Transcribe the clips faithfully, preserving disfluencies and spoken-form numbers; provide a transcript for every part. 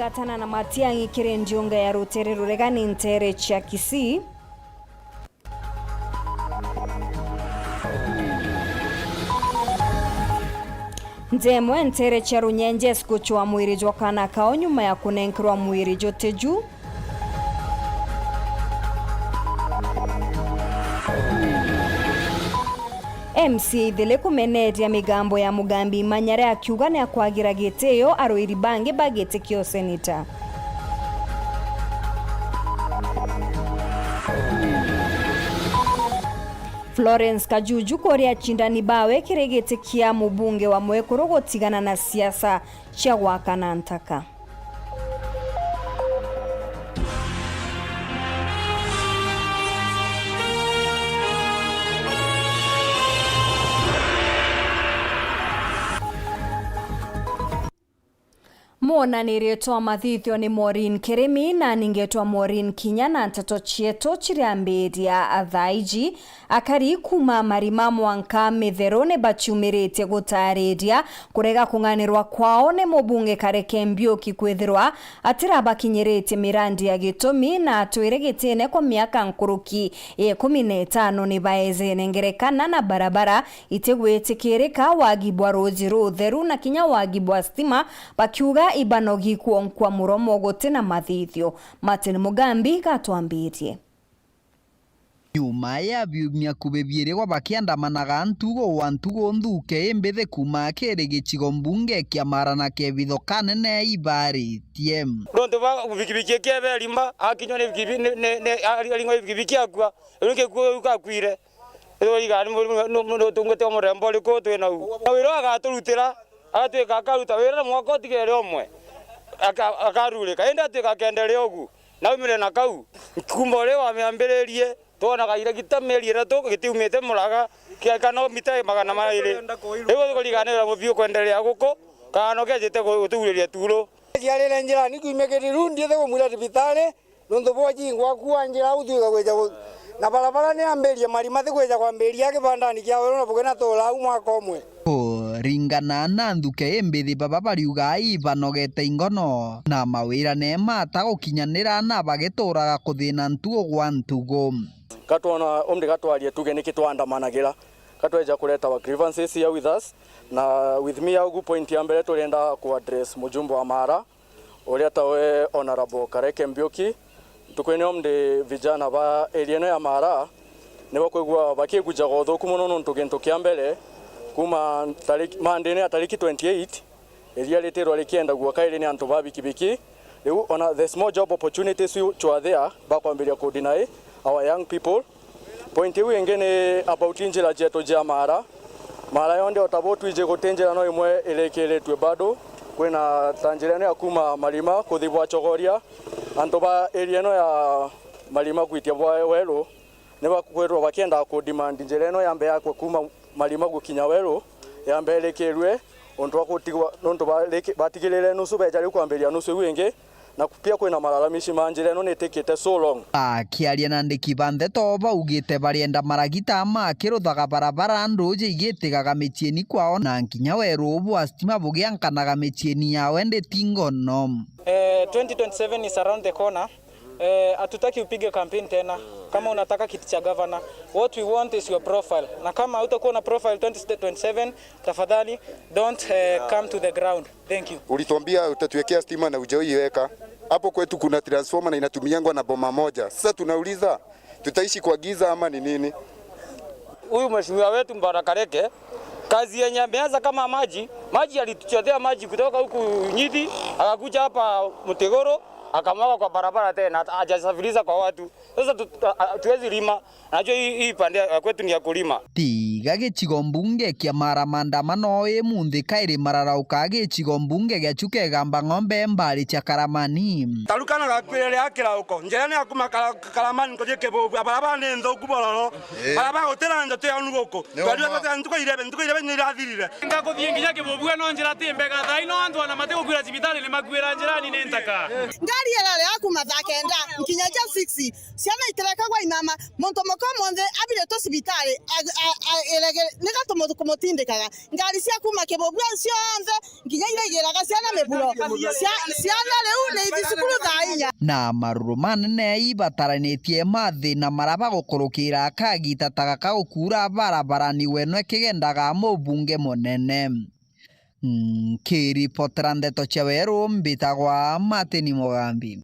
Atana na Matiang'i kiri ndiunga ya rutere ruregani ntere cia Kisii. Nthemwe ntere cia Runyenjes gucwa mwiri jwa kana kao nyuma ya kunenkerwa mwiri juti ju. M C A ithele kumeneria migambo ya Mugambi Imanyare akiuga ni akwagira gitio arwiri bangi ba giti kia useneta. Florence Kajuju kuria acindani bawe kiri giti kia mubunge wa mwekuru gutigana na siasa cia gwakana ntaka. Mwonanirie twa mathithio ni Maureen Kirimi na ningetwa Maureen Kinya, na nteto cietu ciriambiria thaa iji. Akari kuuma Marima mwanka Mitheru ni baciumiritie gutariria kurega kung'anirwa kwao ni mubunge Kareke Mbiuki kwithirwa atirabakinyiritie mirandi ya gitumi na atwire gitine kwa miaka nkuruki ya ikumi na itano ni baezene ngerekana na barabara itigwitikirika, wagi bwa ruuji rutheru na kinya wagi bwa stima, bakiuga ibanogi kwonkwa muromo guti na mathithio. Martin Mugambi gatwambirie. Nyuma ya biumia kubi biiri gwa bakiandamanaga ntugo gwa ntugo, nthuke imbithi kuuma kiri gicigo mbunge kia Mara na kebitho kanene ibaritie. Nontu bwa bikibiki ikiebe Marima, akinywa ni bikibi-, ni, ni, ni, ari-, aringwa ni bikibiki akua, riu gikua riu gakuire. Riu igani mu-, mu-, mu-, mu-, utungite wa murembo uriku twi nau? Na wira agaturutira, agatwika akaruta wira na mwaka utigere umwe, aka-, akarurika. Indi atwika akenderea ugu. Naumire na kau, kuuma uria wamiambiririe, twonaga iragita mieri ithatu gitiumite Maraga, kia kana mita magana mairi. Riu gutiriganira muthii ukwenderea guku, kana no kejite gu-, gutuuriria tuuru. Ciarire njirani kuumia Kiriru, ndiite kumwira thibitari, nontu bwa jingwa kua njira au twika gwija gu-, na barabara ni ambirie Marima, ti gwija kwambiria kibandani kia weru na bugena tuura au mwaka umwe. Kuringana na nthuke imbithi, baba bariuga ibanogete ingono na mawira neema atagukinyanira na bagituraga kuthina ntugo gwa ntugo. Katwona umri gatwarie tuge niki twandamanagira, katweja kureta our grievances here with us, na with me augu point ya mbere turenda ku address mujumbe wa Mara, uria tawe Honorable Kareke Mbiuki. Ntuku ino ndi vijana ba area ino ya Mara nibakwigua bakigujaga uthuku mono, nontu gintu kia mbere, kuuma tariki, Monday ni ya tariki twenty-eight, iria ritirwa rikiendagua kairi ni antu ba bikibiki. Riu ona the small job opportunities which were there, bakwambiria ku deny our young people. Point iu ingi ni about njira cietu cia Mara. Mara yonthe o ta bu twiji guti njira no imwe irikiritue bado. Kwina ta njira ino ya kuuma Marima kuthi bwa Chogoria. Antu ba area ino ya Marima gwitia bwa Weru nibakwirwa bakienda ku demand njira ino yambe yakwe kuuma Marima gukinya Weru, yambe irikirue, untu bwa gutigwa, nontu bariki-, batigirire nusu, beja riu kwambiria nusu iu ingi. Na pia kwina malalamishi ma njira ino nitikite so long. Akiaria na andiki ba ndeto, baugite barienda maragita makiruthaga barabara nduuji igitigaga miciini kwao, na nkinya weru bwa stima bugiankanaga miciini yao, indi ti ngono. Eh, twenty twenty-seven is around the corner. Eh, hatutaki upige campaign tena kama unataka kiti cha gavana. What we want is your profile. Na kama hautakuwa na profile twenty twenty-seven, tafadhali don't, eh, come to the ground. Thank you. Ulituambia utatuwekea stima na hujaiweka. Hapo kwetu kuna transformer na inatumiangwa na boma moja. Sasa tunauliza, tutaishi kwa giza ama ni nini? Huyu mheshimiwa wetu Bwana Kareke, kazi yenye ameanza kama maji, maji alituchotea maji kutoka huku Nyiti, akakuja hapa Mtiguru, akamwaga kwa barabara tena, hata hajasafiriza kwa watu. Sasa tu-, a-, a-, tuwezi lima. Najua hii, hii pande ya kwetu ni ya kulima. Tiga gicigo mbunge kia Mara, maandamano imunthi kairi mararauka gicigo mbunge gia Chuka Igamba Ng'ombe, mbari cia Karamani. Tarukana gakwirire akirauko. Njira ni ya kuma Kara-, Karamani kuthii Kibubu. Barabara ni nthuku bororo. Eh. Barabara gutira ndeto ya nuguku. Twariwa twatira ntuku irebe, ntuku irebe ni irathirire. Ngakuthii nginya Kibubu, no njira ti mbega. Thaa ino antu ana matigukwira cibitari ni makwira njirani ni ntaka. Ngari irarega kuma thaa kenda, nkinya ja six. ciana itirekagwa imama, muntu muka monthe abire tu cibitari, a-, a-, a-, erege-, niga tumu-, kumutindikaga. Ngari cia kuuma Kibubua cionthe, nginya iria igiraga ciana miburo. Cia-, ciana riu ni ithi cukuru thaa inya. Na maruru manene ibataranitie mathina maria bagukurukira kagita ta gaka gukuura barabarani wenwe kigendaga mubunge munene. Nkiripotera ndeto cia Weru, mbitagwa Martin Mugambi.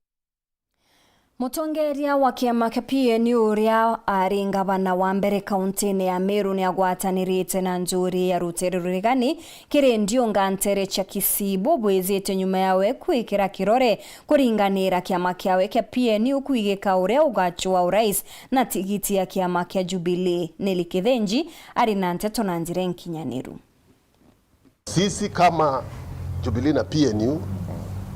Mutongeria wa kiama kia P N U uria ari ngavana wa mbere kauntine ya Meru niagwatanirite na njuri ya rutere ruregani kiri ndiunga ntere cia Kisii, bubwizite nyuma yawe kwikira kirore kuringanira kiama kiawe kia P N U kwigika uria ugacua urais na tigiti ya kiama kia Jubilee. Nelly Kithenji ari na nteto na njira inkinyaniru. Sisi kama Jubilee na P N U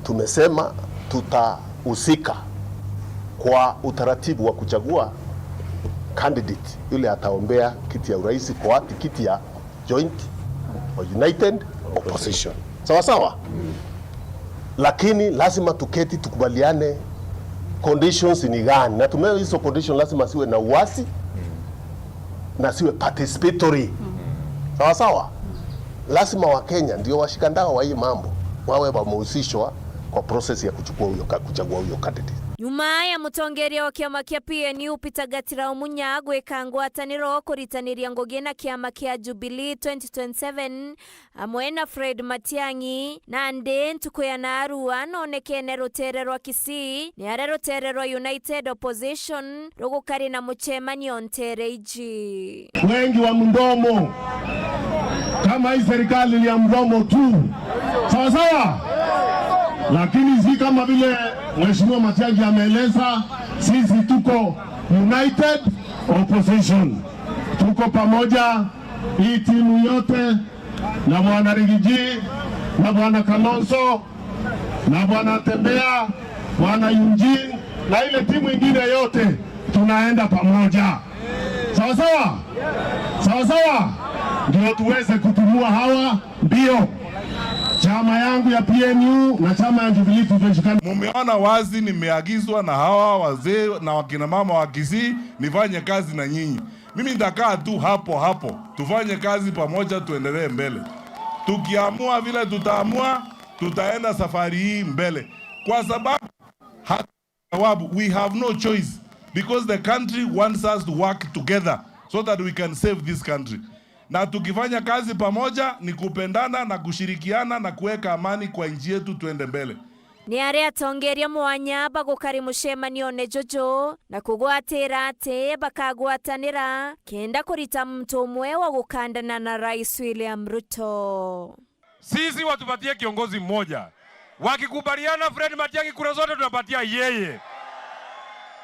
tumesema tutahusika kwa utaratibu wa kuchagua candidate yule ataombea kiti ya urais kwa tikiti ya joint or united opposition. Sawa sawa? Lakini lazima tuketi tukubaliane conditions ni gani, na tumewe hizo conditions lazima siwe na uwazi na siwe participatory. Sawa sawa? Lazima Wakenya ndio washikandao wa hii mambo wawe wamehusishwa kwa process ya kuchukua huyo ka-, kuchagua huyo candidate. Nyuma ya mutongeria wa kiama kia P N U Peter Gatira Omunya gwika ngwataniro kuritaniria ngugi na kiama kia Jubilee twenty twenty-seven, amwe na Fred Matiang'i. Nandi ntuku ya narua nonekene rutere rwa Kisii, ni aria rutere rwa United Opposition rugukari na mucemanio ntere iji. Wengi wa mdomo, kama hii serikali ni ya mdomo tu. Sawa sawa? Lakini si kama vile Mheshimiwa Matiang'i ameeleza, sisi tuko United Opposition. Tuko pamoja, hii timu yote na Bwana Rigiji, na Bwana Kalonzo, na Bwana Tembea, Bwana Eugene, na ile timu ingine yote, tunaenda pamoja. Sawa sawa? Sawa sawa? Ndio tuweze kutimua hawa mbio. Chama yangu ya P N U na chama ya Jubilee tutashikana. Mumeona wazi nimeagizwa na hawa wazee na wakina mama wa Kisii nifanye kazi na nyinyi. Mimi nitakaa tu hapo hapo, tufanye kazi pamoja, tuendelee mbele. Tukiamua vile tutaamua, tutaenda safari hii mbele, kwa sababu ha-, sababu we have no choice, because the country wants us to work together so that we can save this country. Na tukifanya kazi pamoja ni kupendana na kushirikiana na kuweka amani kwa nchi yetu, tuende mbele. Ni aria atongeria mwanya bagukari mucemanione juju na kugwatira ati bakagwatanira kenda kurita muntu umwe wa gukandana na Rais William Ruto. Sisi watupatie kiongozi mmoja. Wakikubaliana Fred Matiang'i, kura zote tunapatia yeye.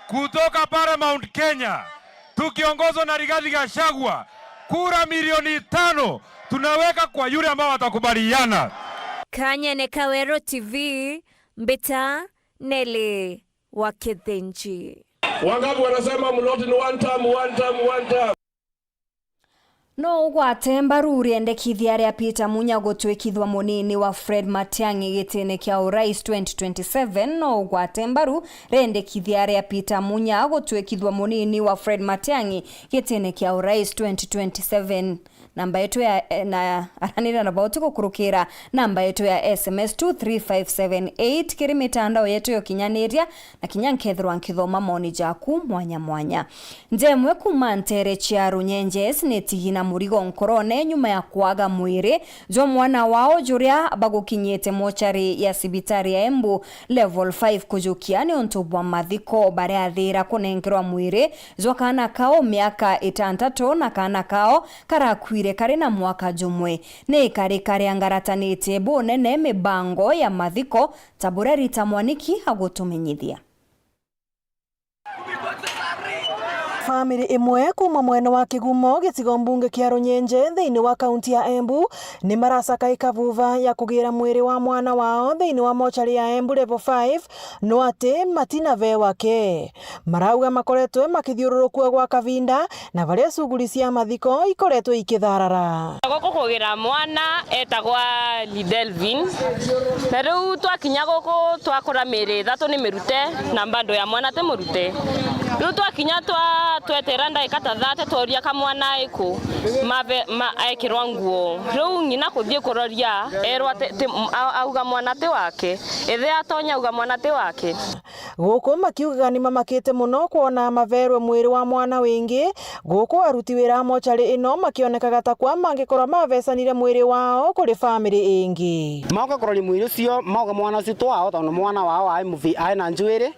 Kutoka Paramount Kenya, tukiongozwa na Rigathi Gachagua, kura milioni tano tunaweka kwa yule ambao watakubaliana. Kanyene Kawero T V, mbita Nelly wa Kithinji. Wangapi wanasema Mloti ni one term, one term, one term? No ugwate mbaru riendekithia ria Peter Munya gutwikithwa munini wa Fred Matiang'i gitine kia urais twenty twenty-seven? No ugwate mbaru riendekithia ria Peter Munya gutwikithwa munini wa Fred Matiang'i gitine kia urais twenty twenty-seven? Namba yetu ya, eh, na aranira na bauti gukurukira namba yetu ya S M S two three five seven eight kiri mitandao yetu ya ukinyaniria, na kinya nkethirwa nkithoma moni jaku mwanya mwanya. Nja imwe kuuma ntere cia Runyenjes nitigi na murigo nkorone nyuma ya kwaga mwiri jwa mwana wao juria bagukinyite mochari ya cibitari ya Embu Level five kujukia niuntu bwa mathiko, baria athira kunenkerwa mwiri jwa kaana kao miaka itantatu na kaana kao karakuire kari na mwaka jumwe. Ni kari kariangaratanite bunene mibango ya mathiko, ta buria Rita Mwaniki agutumenyithia. Family imwe kuuma mwena wa Kigumo, gicigo mbunge kia Runyenje, thiini wa kaunti ya Embu, ni maracaka ikabuba ya kugira mwiri wa mwana wao thiini wa mochari ya Embu Level five, no ati matina ve wake. Marauga makoretwe makithiururukua gwa kavinda, na baria shughuli cia mathiko ikoretwe ikitharara. Guku kugira mwana etagwa Lidelvin. Na riu twakinya guku twakora miri ithatu ni mirute, na bado ya mwana ti murute. Riu twakinya twa-, twetera ndagika ta thirty, tworia kamwana aiku, mave-, ma-, ekirwa nguo. Riu ng'ina kuthii kuroria, erwa ti, ti, a-, auga mwana ti wake. Ithe atonya auga mwana ti wake. Guku makiugaga ni mamakite muno kwona maverwe mwiri wa mwana wingi, guku aruti wira a mochari ino makionekaga ta kwa mangikorwa mavecanire mwiri wao kuri family ingi. Mauka kuroria mwiri ucio, mauga mwana ucio ti wao, tondu mwana wao ai muvi-, ai na njuiri,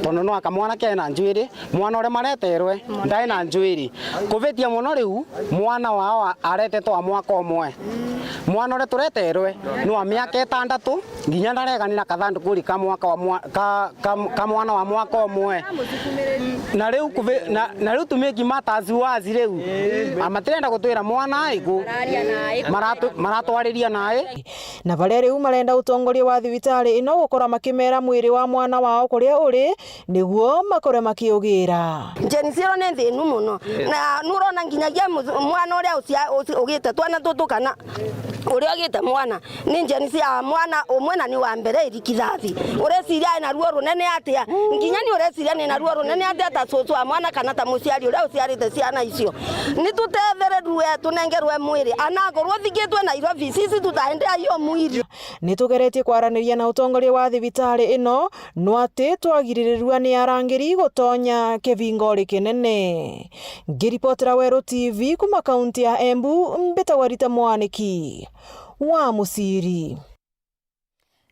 tondu no aka mwanake ai na njuiri. Mwana uria mareterwe ndai na njuiri. Kuvitia muno riu, mwana wao a-, aretetwe wa mwaka umwe. Mwana uria tureterwe ni wa miaka itandatu, nginya ndaregani na kathantuguri ka mwaka wa mwa-, ka, ka, ka mwana wa mwaka umwe. Na riu kuvi-, na, na riu to make matters worse riu, a, matirenda gutwira mwana aiku. Maratu-, maratwariria nai. Na baria riu marenda utongoria wa thibitari ino gukora makimera mwiri wa mwana wao kuria uri, niguo makore makiugira. Gen Z ino ni nthinu muno. Na nurona nginyagia mu-, mwana uria ucia-, uci-, ugite twana tutu kana uria ugite mwana, ni Gen Z ya mwana umwe na ni wa mbere iri kithathi. Ureciria ai na ruo runene atia? Nginya ni ureciria ni na ruo runene atia ta cucu wa mwana kana ta muciari uria uciarite ciana icio? Ni tutetherirue, tunengerwe mwiri. Anakorwo uthikitwe Nairobi, sisi tutaendea hiyo mwili. Ni tugeretie kwaraniria na utongoria wa thibitari ino, no ati twagiririrua ni arangiri gutonya kibingori kinene. Ngiripotera Weru T V kuma kaunti ya Embu, mbitagwa Rita Mwaniki wa Muciri.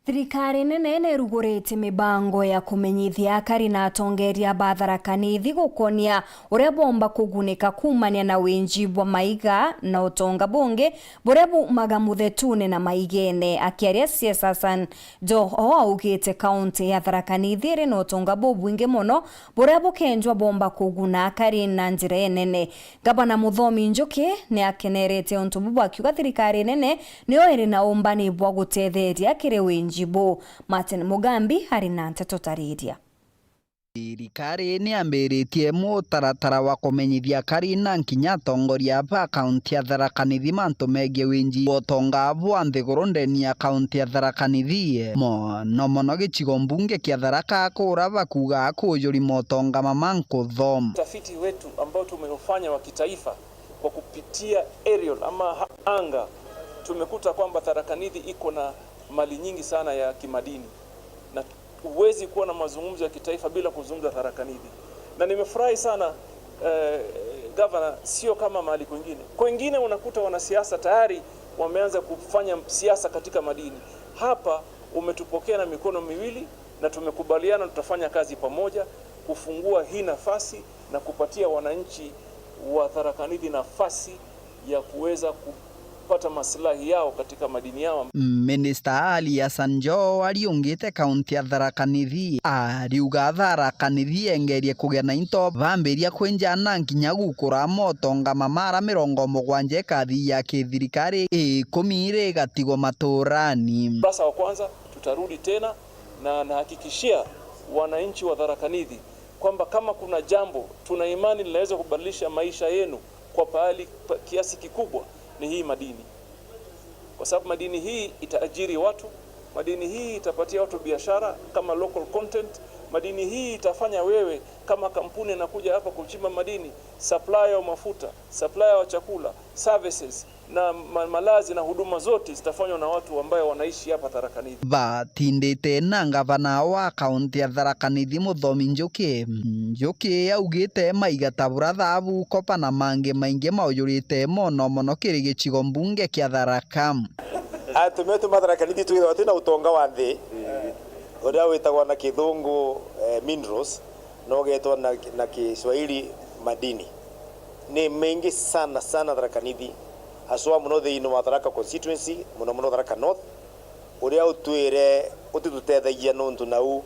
Thirikari nene ni irugurite mibango ya kumenyithia akari na atongeria ba Tharaka Nithi gukonia uria bomba kugunika kuumania na winji bwa maiga na utonga bungi buria buumaga muthetune na maigene. Akiaria, C S Hassan Joho augite kaunti ya Tharaka Nithi iri na utonga bubwingi mono buria bukenjwa bomba kuguna akari na njira inene. Gavana Muthomi Njuki ni akenerete untu buu, akiuga thirikari nene niyo iri na umbani bwa gutetheria kiri winji buu. Martin Mugambi ari na nteto tariria. Thirikari ni yambiritie mutaratara wa kumenyithia akari na nkinya atongoria ba kaunti ya Tharaka Nithi mantu megii winji wa utonga bwa nthiguru ndeni ya kaunti ya Tharaka Nithi, mono mono gicigo mbunge kia Tharaka, kuria bakuuga kujuri motonga mama nkutho. Utafiti wetu ambao tumeufanya wa kitaifa kwa kupitia aerial ama ha-, anga, tumekuta kwamba Tharaka Nithi iko na mali nyingi sana ya kimadini, na huwezi kuwa na mazungumzo ya kitaifa bila kuzungumza Tharaka Nithi. Na nimefurahi sana, eh, Governor, sio kama mahali kwingine. Kwingine unakuta wanasiasa tayari wameanza kufanya siasa katika madini. Hapa umetupokea na mikono miwili na tumekubaliana tutafanya kazi pamoja kufungua hii nafasi na kupatia wananchi wa Tharaka Nithi nafasi ya kuweza kupata maslahi yao katika madini yao. Minista Ali Hassan Joho ariungite kaunti ya Tharaka Nithi, ariuga Tharaka Nithi yengerie kugia na into bambiria kwinja na nkinya gukura motonga mamara mirongo mugwanja ikathi ya kithirikari, ikumi iri igatigwo maturani. Ukurasa wa kwanza, tutarudi tena, na nahakikishia wananchi wa Tharaka Nithi kwamba kama kuna jambo tuna imani linaweza kubadilisha maisha yenu kwa pahali pa kiasi kikubwa, ni hii madini, kwa sababu madini hii itaajiri watu, madini hii itapatia watu biashara kama local content, madini hii itafanya wewe kama kampuni inakuja hapa kuchimba madini, supplier wa mafuta, supplier wa chakula, services, na ma-, malazi na huduma zote zitafanywa na watu ambayo wanaishi hapa Tharaka Nithi. Batindite na ngavana wa kaunti ya Tharaka Nithi, Muthomi Njuki. Njuki augite maiga ta bura thabu, kopa na mangi maingi maujurite mono mono kiri gicigo mbunge kia Tharaka. Antu metu ma Tharaka Nithi twithagwa twina utonga wa nthi, uria witagwa na kithungu, eh, minerals, na ugetwa na, na kiswahili madini. Ni maingi sana sana Tharaka Nithi, haswa muno thiini wa Tharaka constituency, muno muno Tharaka North, uria utwire utitutethagia nontu nau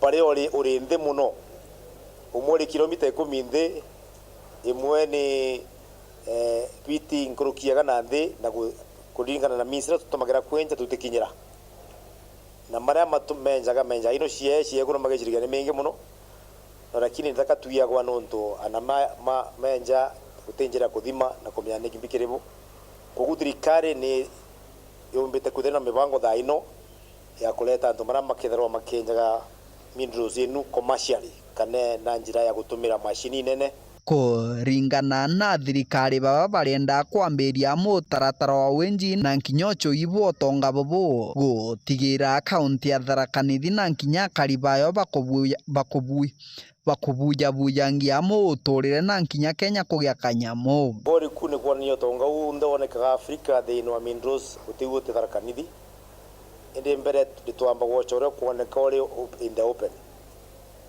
baria uri, uri nthi muno. Umwe uri kilomita ikumi nthi, imwe ni, eh, fiti nkuruki igana nthi, na ku-, kuringana na means iria tutumagira kwenja tutikinyira. Na maria matu-, menjaga, menjaga ino ciee, ciee kuno magicirigia ni maingi muno. No lakini nthaka twiagwa nontu ana ma, ma, menja guti njira ya kuthima na kumenya ni kimbi kiri bu. Koguo thirikari ni yumbite kwithira na mibango thaa ino ya kureta antu maria makethirwa makienjaga minerals inu commercially. kana na njira ya gutumira macini nene. Kuringana na thirikari, baba barienda kwambiria mutaratara wa winji na nkinya ucui bwa utonga bubu, gutigira kaunti ya Tharaka Nithi na nkinya akari bayo bakubuya-, bakubu-, bakubujabujangia muturire na nkinya Kenya kugia kanyamu. Bori kuu ni kwonania utonga unthe wonekaga Afrika thiini wa minerals, gutiu uti Tharaka Nithi. Indi mbere, nitwamba gwocha uria kwoneka uri op-, in the open.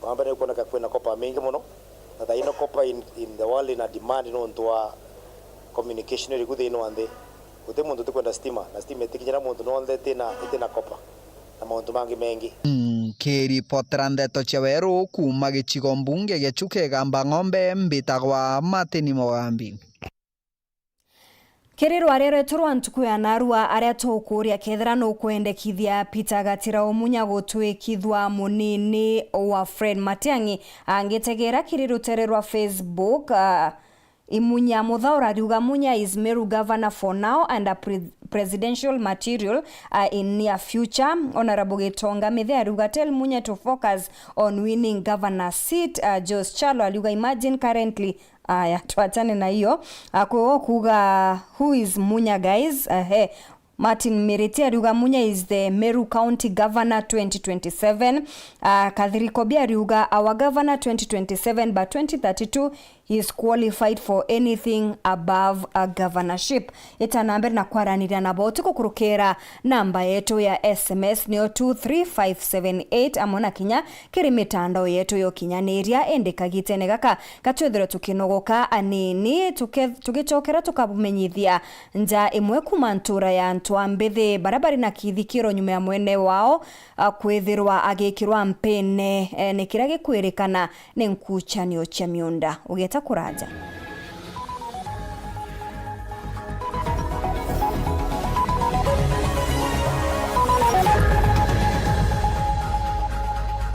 Wa mbere ni kwoneka kwina copper mingi mono, na thaino copper in, in the world ina demand nontu wa communication iri ku thiini wa nthi. Guti muntu utikwenda stima, na stima itikinyira muntu nonthe itina, itina copper, na mauntu mangi mengi. Nkiripotera ndeto cia weru kuuma gicigo mbunge gia Chuka Igamba Ng'ombe, mbitagwa Martin Mugambi. Kiri rwaria rwetu rwa ntuku ya narua, aria tukuuria kethira nukwendekithia Peter Gatirau Munya gutwikithua munini wa Fred Matiang'i, angitegera kiri rutere rwa Facebook, ah, Imunya Muthaura ariuga Munya is Meru governor for now and a pre-, presidential material, ah, in near future. Honorable Gitonga Mithe ariuga tell Munya to focus on winning governor seat. Ah, Joe Schalo ariuga imagine currently Aya, tuachane na hiyo. Ah, kwi wo kuuga, who is Munya, guys? Ehe. Martin Miriti ariuga, Munya is the Meru County Governor twenty twenty-seven. Ah, Kathiri Kobi ariuga, our governor twenty twenty-seven, but twenty thirty-two, he is qualified for anything above a governorship. Ita na mbere na kwaraniria nabo, tigukurukira namba yetu ya S M S niyo two three five seven eight, amwe na kinya kiri mitandao yetu ya ukinyaniria. Indi kagitene gaka, gatwithirwe tukinogoka anini, tuke-, tugicokera tukabumenyithia nja imwe kuuma ntura ya antu a mbithi, baria bari na kithikiro nyuma ya mwene wao, a, kwithirwa agikirwa mpine, e, ni kiria gikwirikana ni nkuchanio cia miunda. Ugieta kuraja.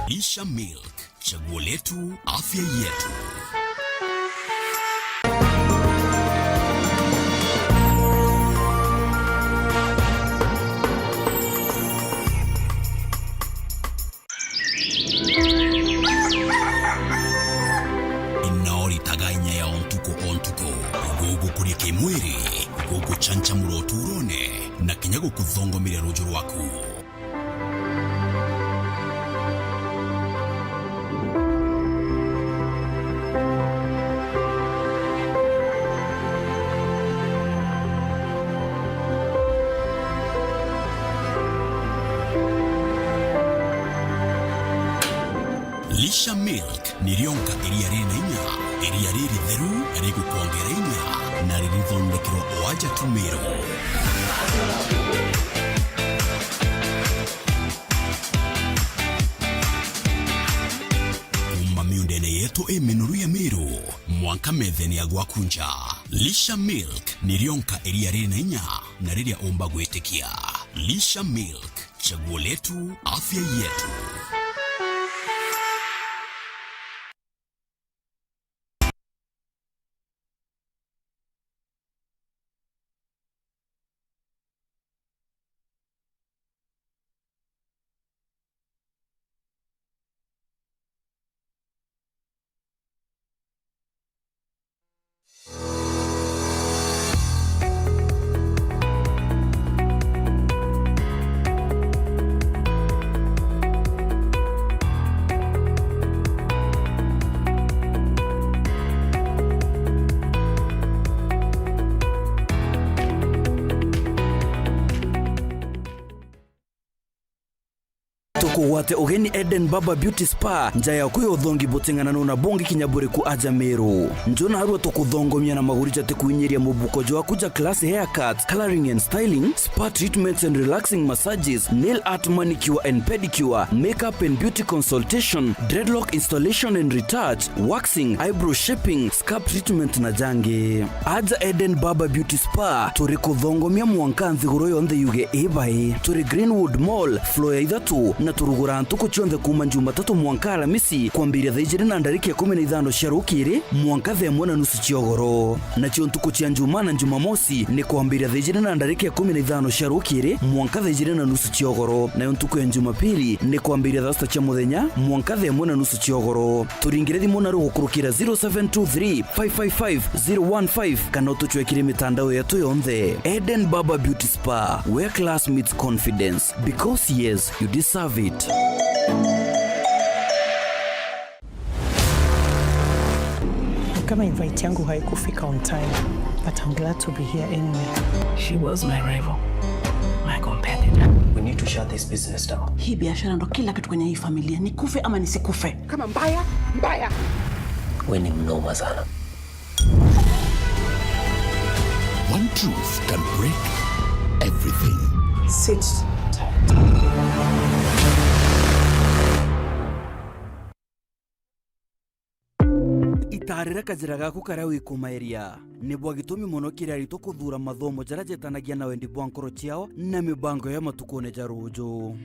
Lisha Milk, chaguo letu, afya yetu. Ino ritaga inya ya o ntuku o ntuku, gugukuria kimwiri, guguchanchamura uturone, na kinya gukuthongomeria ruju rwaku. Lisha Milk ni rionka iria riri na inya, iria riritheru, rigukwongera inya, na ririthondekerwa o aja tu Meru. Kuuma miundene yetu i minoru ya Meru, mwanka methene ya gwaku nja. Lisha Milk ni rionka iria riri na inya na riria umba gwitikia. Lisha Milk, chaguo letu, afya yetu. Tukugwate ugeni Eden Barber Beauty Spa, nja yaku ya uthongi buting'ananu na bungi kinya buriku aja Meru. Nju narua tukuthongomia na maguri jatikuinyiria mubuko jwaku ja classy haircuts, colouring and styling, spa treatments and relaxing massages, nail art, manicure and pedicure, makeup and beauty consultation, dreadlock installation and retouch, waxing, eyebrow shaping, scalp treatment na jangi. Aja Eden Barber Beauty Spa, turi kuthongomia mwanka nthiguru yonthe yuge i bai. Turi Greenwood Mall, floor ya ithatu, na Turuguraa ntuku cionthe kuuma Jumatatu mwanka Alamisi, kwambiria thaa ijiri na ndarika ikumi na ithano cia rukiri mwanka thaa imwe na nusu cia ugoro. Nacio ntuku cia Njumaa na Jumamosi ni kwambiria thaa ijiri na ndarika ikumi na ithano cia rukiri mwanka thaa ijiri na nusu cia ugoro. Nayo ntuku ya Jumapili ni kwambiria thaa sita cia muthenya mwanka thaa imwe na nusu cia ugoro. Turingire thimu na rugukurukira zero seven two three, five five five, zero one five kana utucwekire mitandao yetu yonthe. Eden Barber Beauty Spa, where class meets confidence. Because yes, you deserve it. Kama invite yangu haikufika on time, but I'm glad to be here anyway. She was my rival, my competitor. We need to shut this business down. Hii biashara ndo kila kitu kwenye hii familia. Nikufe ama nisikufe. Kama mbaya, mbaya. We ni mnoma sana. One truth can break everything. Sit tight. Itaarira kajira gaku karia wikumairia. Ni bwa gitumi mono kiri aritwa kuthuura mathomo jaria jetanagia na wendi bwa nkoro ciao na mibango ya matukune ja ruuju.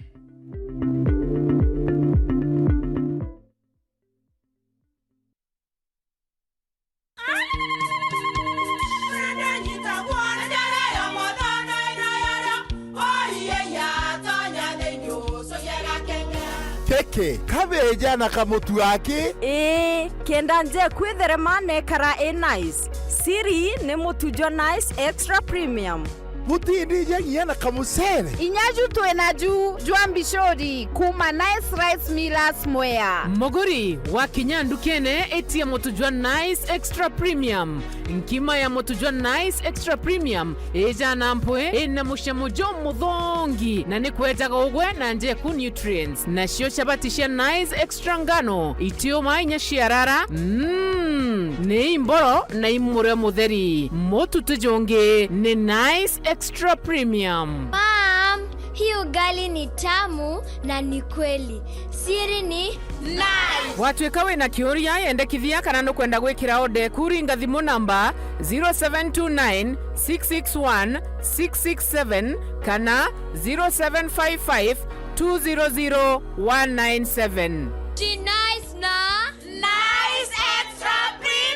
Keke, kabeja na kamutu aki? Ii, kenda nje kwitherema nekara i nice. Siri ni mutu jwa Nice Extra Premium. Mutindije nginya na kamucere? Inya ju twi na ju jwa mbicuri kuuma Nice Rice Millers Mwea. Muguri, wakinya ndukene, itia mutu jwa Nice Extra Premium. Nkima ya mutu jwa Nice Extra Premium ijana mpwi, ina mucamo jumuthongi, na ni kwejaga ugwe na njeku nutrients. Nacio chabati cia Nice Extra ngano, itiuma inya ciarara, mm, ni imboro na imurio mutheri. Mutu ti jungi, ni Nice Extra Premium. Mom, hii ugali ni tamu na ni kweli. Siri ni Nice. Watwika wina kiuria, yendekithia kana nukwenda gwikira order eku, ringa thimu namba zero seven two nine, six six one, six six seven kana zero seven five five, two zero zero, one nine seven. Ji Nice na Nice Extra Premium.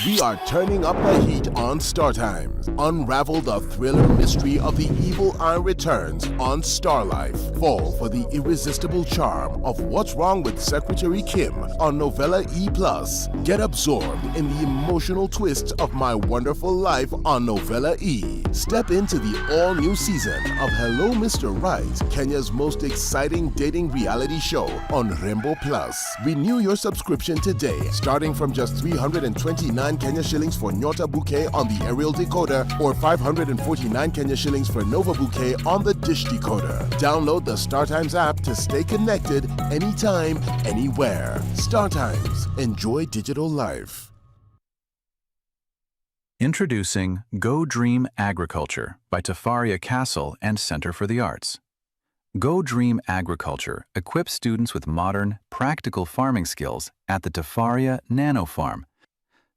We are turning up the heat on Star Times. Unravel the thriller mystery of the evil eye returns on Star Life. Fall for the irresistible charm of What's Wrong with Secretary Kim on Novella E plus. Get absorbed in the emotional twists of My Wonderful Life on Novella E. Step into the all-new season of Hello Mister Right, Kenya's most exciting dating reality show on Rembo Plus. Renew your subscription today, starting from just three hundred and twenty-nine Kenya shillings for Nyota Bouquet on the aerial decoder or five hundred and forty-nine Kenya shillings for Nova Bouquet on the dish decoder. Download the StarTimes app to stay connected anytime, anywhere. StarTimes. Enjoy digital life. Introducing Go Dream Agriculture by Tafaria Castle and Centre for the Arts. Go Dream Agriculture equips students with modern, practical farming skills at the Tafaria Nano Farm.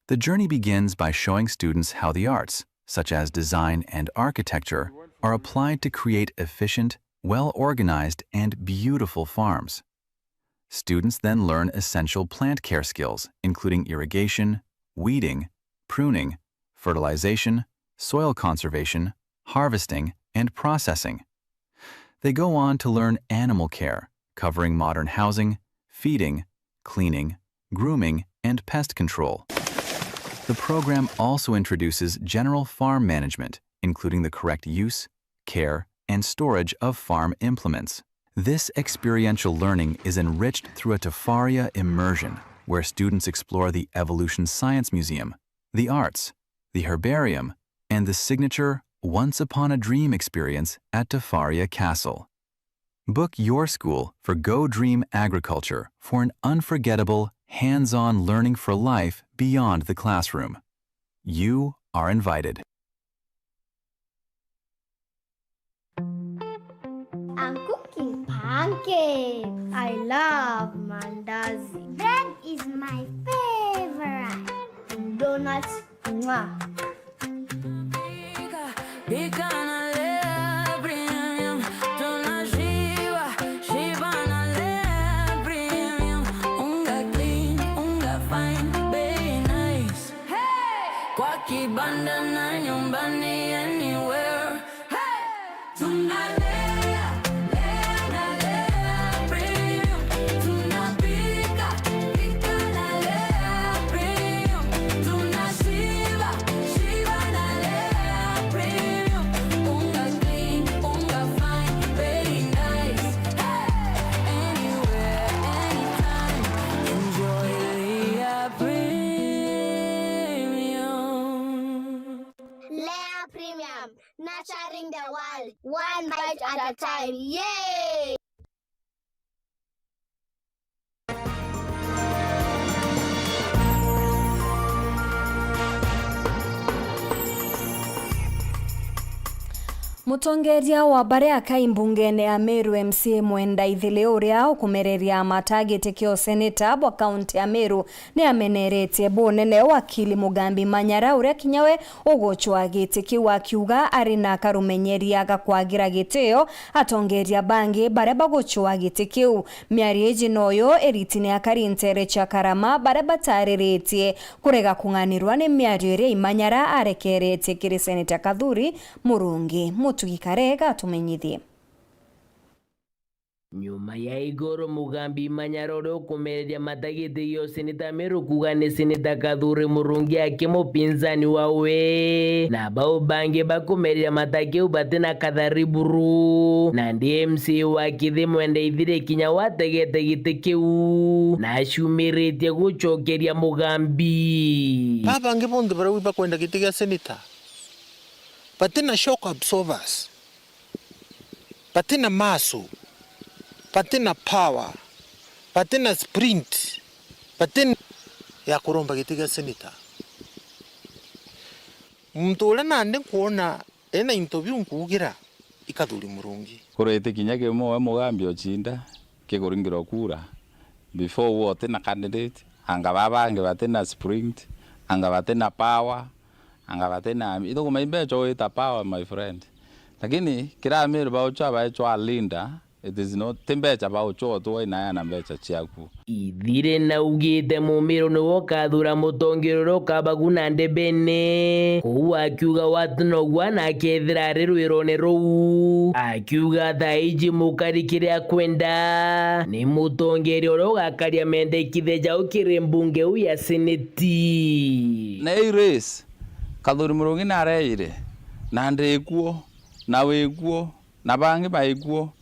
The journey begins by showing students how the arts, such as design and architecture, are applied to create efficient, well-organized, and beautiful farms. Students then learn essential plant care skills, including irrigation, weeding, pruning, fertilization, soil conservation, harvesting, and processing. They go on to learn animal care, covering modern housing, feeding, cleaning, grooming, and pest control. The program also introduces general farm management, including the correct use, care, and storage of farm implements. This experiential learning is enriched through a Tafaria immersion, where students explore the Evolution Science Museum, the arts, the herbarium, and the signature Once Upon a Dream experience at Tafaria Castle. Book your school for Go Dream Agriculture for an unforgettable, hands-on learning for life beyond the classroom. You are invited. I'm cooking pancakes. I love mandazi. Bread is my favorite. Donuts, mwah. Big, big gonna love. Kibanda na nyumbani, anywhere. Hey! Tunalea, lea na lea premium. Tunapika, pika na lea premium. Tunashiba, shiba na lea premium. Unga clean, unga fine, very nice. Hey! Anywhere, anytime, enjoy Lea Premium. Lea Premium, nurturing the world, one bite at a time. Yay! Mutongeria wa baria akai mbungene ya Meru M C A Mwenda Ithili, uria ukumereria mata giti kia useneta bwa kaunti ya Meru, ni ameneretie bunene wakili Mugambi Manyara, uria kinya we ugucwa giti kiu, akiuga ari na karumenyeria ga kwagira gitio atongeria bangi baria bagucwa giti kiu. Miario iji noyo iriti ni akari ntere cia Karama baria batariritie kurega kung'anirwa ni miario iria Imanyara arekeretie kiri Seneta Kathuri Murungi. Mutugi Karega atumenyithie. Nyuma ya iguru Mugambi Manyara uria ukumereria mata giti gia useneta Meru kuuga ni Seneta Kathuri Murungi aki mupinzani wawe, na bau bangi bakumereria mata kiu bati na kathari buru, nandi M C A wa Kithi Mwenda Ithili kinya wategete giti kiu, na aciumiritie gucokeria Mugambi. Baba bangi bonthe baria bakwenda giti gia seneta bati na shock absorbers. Bati na muscle, bati na power, bati na sprint, bati na ya kuromba giti gia seneta. Muntu uria nandi nkwona ena into biu nkuugira i Kathuri Murungi. Kuriti kinya kimwe we Mugambi ucinda kikuringirwa kura before we uti na candidate, anga baba bangi bati na sprint, anga bati na power, anga bati na, ithukuma imbeca wita power, my friend. Lakini kira Amiru bauchwa baechwa leader, it is not, ti mbeca bauchwa tu wainaya na mbeca ciaku. Ithili naugite Mumiru niwe ukathura mutongeria uria ukabaguna ndebene. Kou akiuga watu nogwa na akethira ari rwirone ruu. Akiuga thaa iji mukari kiria akwenda ni mutongeria uria ugakaria mendekithia jau kiri mbunge iu ya seneti. Na ii race, Kathuri Murungi nareire, na ndikuo, na wikuo, na bangi baikuo,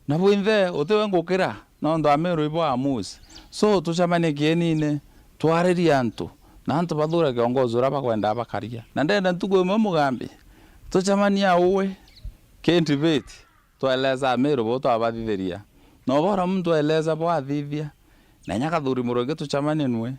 na bwinthe utiwe ngukira, nontu Amiru ibo amusi. So, tucemanie kienine, twaririe antu, na antu bathure kiongozi uria bakwendaa bakaria. Na ndenda ntuku imwe Mugambi, tucemanie auwe, ki debate, twaeleza Amiru bo twabathithiria. Na ubora muntu aeleza bo athithia, na inya Kathuri Murungi tucemanie nwe,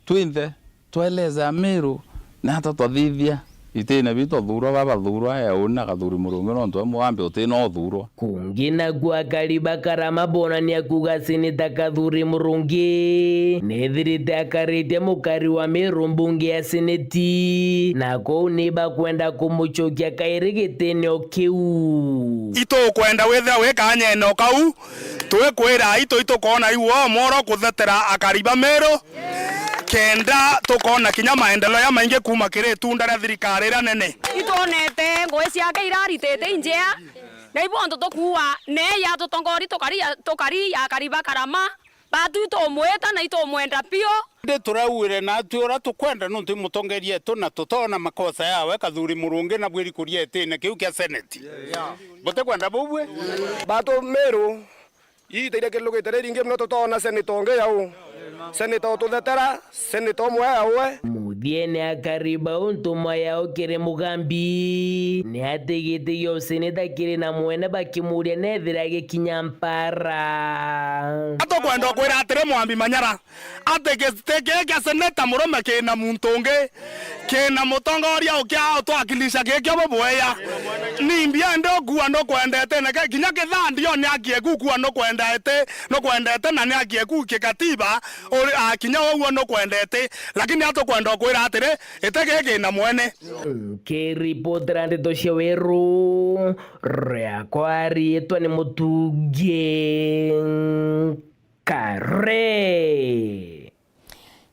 twinthe, twaeleza Amiru, na ata twathithia, itine biu twathurwa, babathurwa, euni na Kathuri Murungi, nontu we Mugambi utina uthurwa. Kungi naku akari ba Karama bonania kuuga Seneta Kathuri Murungi nethirite akaritie mukari wa Meru mbunge ya seneti, na kou ni bakwenda kumucokia kairi gitine o kiu. Itukwenda withira wi kanyene o kau, twikwira itu itukoona iu o mworo kuthetera akari ba Meru, kenda tukoona kinya maendeleo jamaingi kuuma kiri itunda ria thirikari iria nene. Itwonete ngugi ciake iraritite injea, na ibonthe tukuua neeja tutongori tukari, tukari akari ba Karama, batu itumwita na itumwenda piu. Indi turauire natwi uria tukwenda nontu i mutongeria etu na tutoona makosa yawe Kathuri Murungi na bwiri kuria itine kiu kia seneti. Butikwenda buu bwi? Batu Meru, iita iria kirugite riringi mono tutoona seneta ungi jau. Seneta ututhetera, seneta umwe jau we. Muthiene akari bau ntuma yao kiri Mugambi, ni ati giti gia useneta kiri na mwene bakimuria nethira gikinya mpara. Atukwenda kwira atiri Mugambi Manyara, ati giti kii kia seneta murume kina muntu ungi, kina mutongoria ukia utwakilisha kii kio bubweya. Ni mbia ndi ukua nukwendete, na kinya kithaa ndioni akie kukua nukwendete, nukwendete na ni akie ku kikatiba, uri, a, kinya uguo nukwendete. Lakini atukwenda kwira atiri, iti giki kina mwene. Nkiripotera ndeto cia Weru, riakwa riitwa ni Mutungi Kare.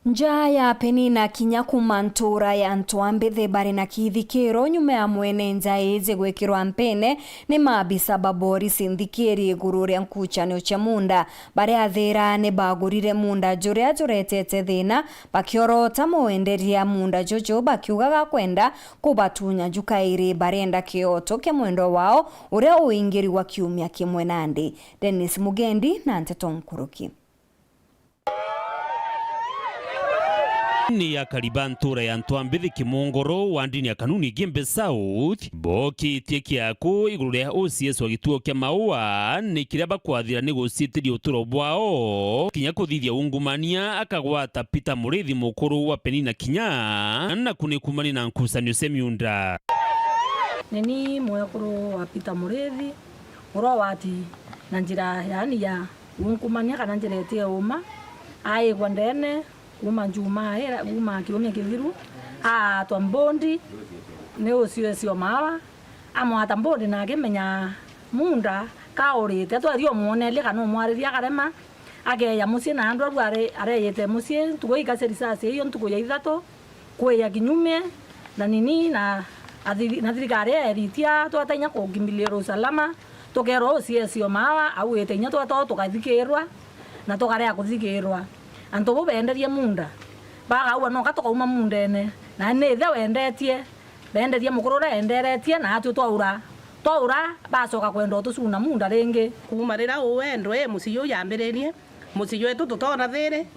Nja ya Penina kinya kuuma ntuura ya Ntwambithi bari na kithikiro nyuma ya mwene nja iji gwikirwa mpene ni maabisa ba borisi nthikiri iguru ria nkuchanio cia muunda. Baria athira ni bagurire muunda juria juretete thina, bakiorota mwenderia muunda juju bakiugaga kwenda kubatunya nju kairi. Barenda kioto kia mwendwa wao uria uingirigwa kiumia kimwe nandi. Dennis Mugendi na nteto nkuruki. Ni akari ba ntuura ya Ntwambithi Kimongoro wa ndini ya Kanuni Igembe South bokitie kiaku iguru ria O C S wa gituo kia Maua ni kiria bakwathira ni guciitiria uturo bwao kinya kuthithia ungumania akagwata Peter Murithi mukuru wa Penina kinya na kuni kumania na nkucanio cia miunda. Ni ni mwekuru wa Peter Murithi uria wati na njira yaani ya unkumania kana njira itie uma, aigwa ndene kuuma Njumaa ira, kuuma kiumia kithiru, aatwa mbondi ni O C S wa Maua, amwata mbondi na akimenya muunda kaurite, tweri umwoneria kana umwariria akarema, akeeja mucii na ndwaru are-, areyite mucii, ntuku ikacia risasi iyo ntuku ya ithatu, kwiya kinyumia, na nini na athiri-, na thirikari ya eritia twata inya kukimbilia usalama, tukeerwa O C S o Maua augite inya twata o tukathikirwa na tukarea kuthikirwa. Antu bau beenderie muunda, bakaua noka tukauma muundene, na ni ithe wendetie, beenderie mukuru uria enderetie, na atwi twaura. Twaura, bacoka kwenda utucuna muunda ringi. Kuuma riria uu wendwe mucii juu jambiririe, mucii jwetu tutoona thiiri.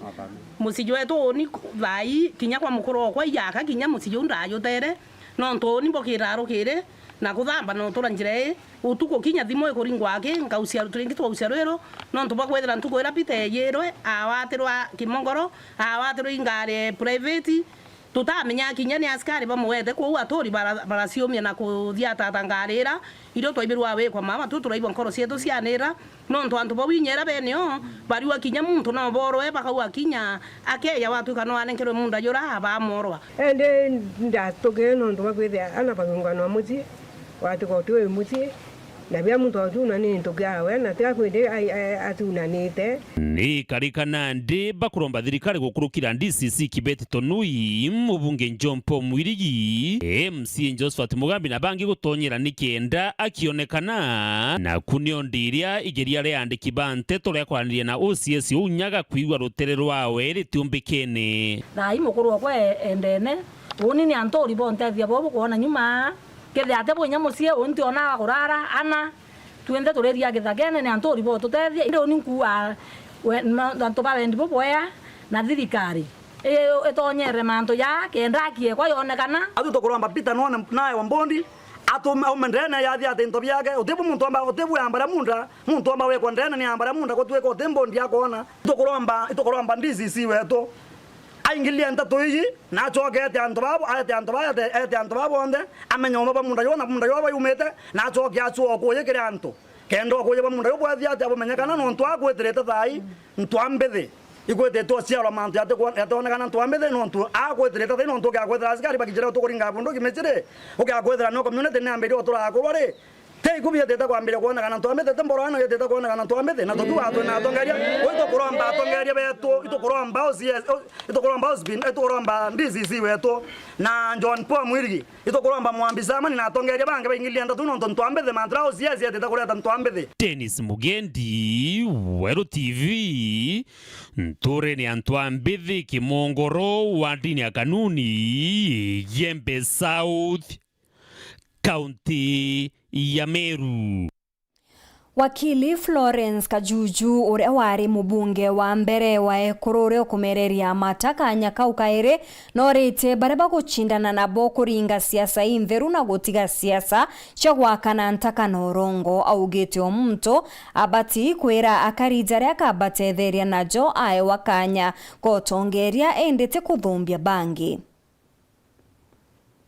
Mucii jwetu uuni thaai, kinya kwa mukuru okwa ijaka, kinya mucii juu ndajutere, nontu uuni mbukiraa rukiri na kuthamba na utura njira ii. Utuku kinya thimu ikuringwa aki, nkaucia, turingi twaucia rwiru, nontu bwa kwithira ntuku iria Peter eejirwe, awatirwa Kimongoro, awatirwa i ngari private, tutamenyaa kinya ni askari bamugwete kuu, aturi bara-, baraciumia na kuthiatata ngari ira, irio twaibirwa awikwa Maua, tu turaigua nkoro cietu cianira, nontu antu bau inya ira benio bariua kinya muntu no borwe, bakauga kinya akeeja watwika no anenkerwe muunda jura abamorwa. Indi ndatukire nontu bwa kwithia ana bakiunganwa mucii, watika uti wi mucii, na bia muntu atuna ni ntuki yawe, na tia kwindi ai-, ai-, atunanite. Ni ikarika nandi bakuromba thirikari gukurukira D C C Kibeti Tonui, mubunge John Paul Mwirigi, M C A Josephat Mugambi na bangi gutonyera nikenda akionekana, na kunio ndiria igeria ria andiki ba nteto ria kwaraniria na O C S uu Nyaga kwigua rutere rwawe ritiumbikene. Thaai mukuru okwa e-, endene, uuni ni antu uri bontethia bo bukwona nyuma. Kethira ati bwinya mucii, uu ntiona wa kurara, ana, twinthe turiria githagene, ni antu uri botutethia. Indi uni nkuuga, we, no, antu ba wendi bubwea, na thirikari i-, itonyere mantu jaa, kenda aki ekwa yonekana. Atwi tukuromba Peter none naewa mbondi, atume aume ndene yathi ati into biake, utibu muntu amba, utibu yambara muunda, muntu amba wekwa ndene ni yambara muunda, gutwika uti mbondi akoona. Tukuromba, tukuromba D C C wetu, aingilie nteto iji, na acoke ete antu babo, aete antu baa, ete, ete antu baa bonthe, amenye uma ba muunda juu na muunda juu bayumite, na acoke acua ukuuji kiri antu. Kenda ukuuji ba muunda juu bwethia atia bumenyekana, nontu agwitirite thaai, Ntwambithi igwititwe uciarwa mantu yatikwon-, yatoonekana Ntwambithi, nontu agwitirite thaai, nontu ugakwithira askari bakijire utukuringa bunduki miciri, ugakwithira no community ni ambirie uturaga kurwa ri, Ti iku bietite kwambiria kwonekana Ntwambithi, ti mboro ino yetite kwonekana Ntwambithi, na tutu atwe na atongeria. Ui tukuromba atongeria betu, itukuromba O C S, o-, itukuromba O C S, itukuromba D C C wetu, na John Paul Mwirigi, itukuromba Mwambi Samani na atongeria bangi baingilia ndeto, nontu Ntwambithi mantu ra O C S yetite kureta Ntwambithi. Dennis Mugendi, Weru T V, nturene ya Ntwambithi, Kimongoro, wa ndini ya Kanuni, Igembe South. Kaunti ya Meru. Wakili Florence Kajuju, uria wari mubunge wa mbere wa ekuru uria ukumereria Mata kanya kau kairi, noritie baria bagucindana nabo kuringa siasa intheru na gutiga siasa cia gwakana ntaka na urongo. Augite o muntu abati kwira akari jaria akabatetheria najo aewa kanya gotongeria, indi ti kuthumbia bangi.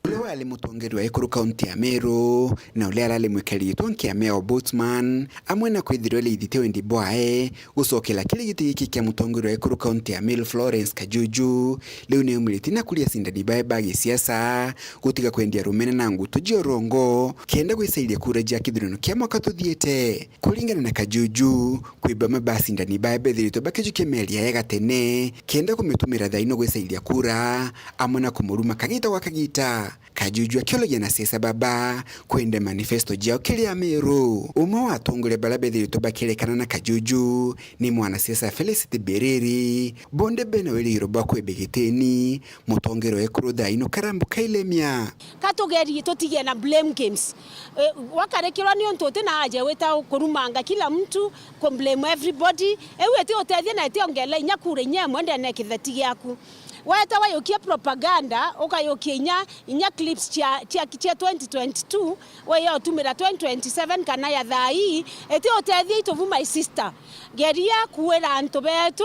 Uria wari mutongeria wa ekuru kaunti ya Meru, na uria arari mwikari gitwa nkiame ya Ombudsman, amwe na kwithirwa eri ithite wendi bwae gucokera kiri giti giki kia mutongeria wa ekuru kaunti ya Meru, Florence Kajuju, riu ni aumiritie na kuria acindani bae ba gisiasa gutiga kwendia rumene na ngutu cia urongo, kenda gwicairia kura cia kithurano kia mwaka tuthiite. Kuringana na Kajuju, kwi bamwe ba acindani bae bethiritwe bakijukia miario yae gatene, kenda kumitumira thaa ino gwicairia kura, amwe na kumuruma kagita gwa kagita. Kajuju akiuragia anasiasa baba kwende manifesto jiao kiri Ameru. Umwe wa atongoria baria bethiritwe bakierekana na Kajuju ni mwanasiasa Felicity Biriri. Bonde bena wirigiro bwa kwimba gitini, mutongeria wa ekuru thaa ino Karambu Kailemia. Ka tugerie tutigie na blame games. Eh, wakarikirwa ni untu uti na aja wita kurumanga kila mtu, ku blame everybody. Iu iti utethia na iti ongela inya kura inya imwe ndene kitheti giaku. Weta wayukia propaganda, ukayukia inya, inya clips cia, cia, cia twenty twenty-two, weya utumira twenty twenty-seven kana ya thaa ii, iti utethia itubu, my sister. Geria kuira antu betu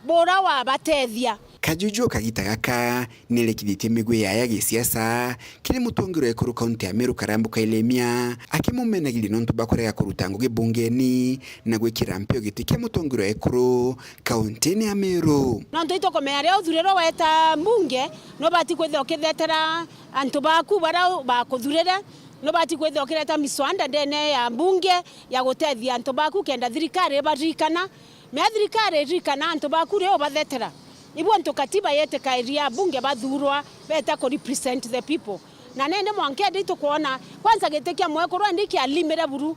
bura wabatethia. Kajuju o kagita gaka ni arikithitie migwi yae ya gisiasa kiri mutongeria wa ekuru kaunti ya Meru Karambu Kailemia, akimumenagiria nontu bwa kurega kuruta ngugi bungeni na gwikira mpio giti kia mutongeria wa ekuru kauntini ya Meru. Nontu itukumenya riria uthurirwe weta mbunge, nubati kwithira ukithetera antu baku baria bakuthurire, nubati kwithira ukireta miswanda ndene ya mbunge ya gutethia antu baku kenda thirikari ibaririkana. Mea thirikari iririkana antu baku ri ubathetera. Ibu antu katiba yetikairia abunge bathurwa beta ku represent the people. Na nende mwanka indi itukwona, kwanza giti kia mwekuru indi kialimire buru.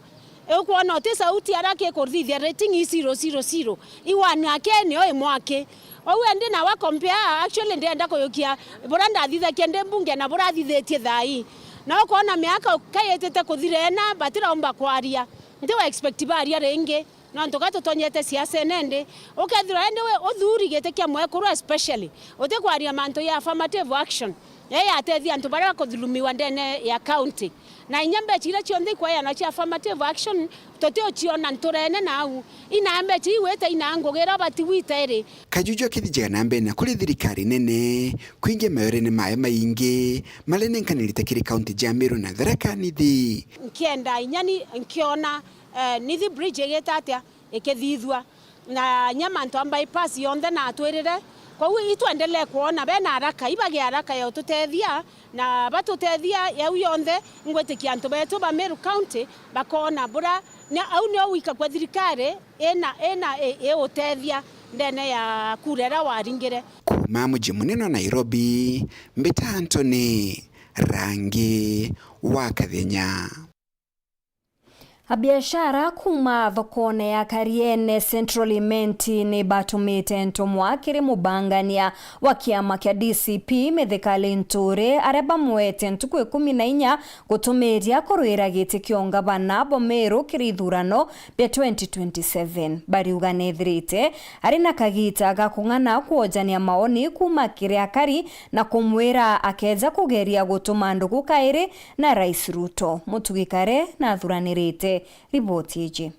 Ukwona uti sauti ara kikuthithia rating i zero zero zero. Iwani ake nio imwaki. Ou indi nawe compare, actually ndienda kuyukia bura ndathithakia ndi mbunge na bura thithitie thaa ii. Na ukwona miaka kayitite kuthira ena batiraumba kwaria. Ntiwa expect baria ringi. Nontu ka tutonyete siasene ndi, ukethirwa indi wi uthuri giti kia mwekuru especially, utikwaria mantu ya affirmative action, ee yatethia antu baria bakuthulumiwa ndene ya county. Na inya mbecha iria cionthe ikweanwa cia affirmative action, tutiuciona nturene nau. Ina mbecha iu wita ina ngugi iria ubati gwita iri. Kajuju akithijaga na mbere na kuri thirikari nene kwingia mayorene mayo maingi maria nenkanirite kiri county ja Meru na Tharaka Nithi. Nkienda inya ni nkiona eh, Nithi Bridge igita atia ikithithua, na nya mantu a bypass yonthe na atwirire. Kwou itwendelee kwona bena haraka, ibage haraka ya ututethia, na batutethia yau yonthe, ngwitikia antu betu ba Meru County bakona bura, na au nio wika kwa thirikari ina, ina i, iutethia ndene ya kura iria waringire. Kuma muji munene wa Nairobi, mbita Anthony Rangi wa Kathenya. Abiashara kuuma thokone ya Kariene Central Imenti ni batumite ntumwa kiri mubangania wa kiama kia D C P Mithika Linturi, aria bamwete ntuku ikumi na inya gutumiria kurwira giti kia ungavana bo Meru kiri ithurano bia twenty twenty-seven. Bariuga nethirite ari na kagita ga kung'ana kwojania maoni kuuma kiri akari na kumwira akeja kugeria gutuma ndugu kairi na Rais Ruto. Mutugi Kare nathuranirite riboti iji.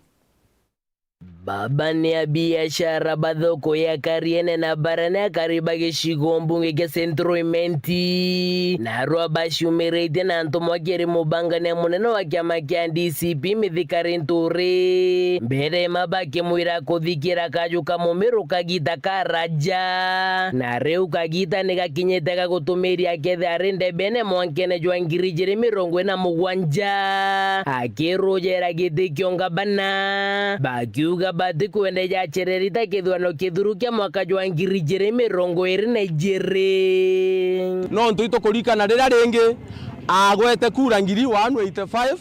Baba ni abiashara ba thoko ya Kariene na bara ni akari ba gicigo mbunge kia Central Imenti. Narua baciumiritie na ntumwa kiri mubangania munene wa kiama kia D C P Mithika Linturi. Mbere ma bakimwira kuthikira kaju ka Mumiru kagita karaja. Na riu kagita ni gakinyite ga gutumiria akethira ari ndebene mwankene jwa ngiri ijiri mirongo ina mugwanja. Akirujera giti kia ungavana. Bakiuga batikwenda jacererita kithurano kithuru kia mwaka jwa ngiri ijiri mirongo iri na ijiri. Nontu itukurikana riria ringi agwete kura ngiri one eighty-five,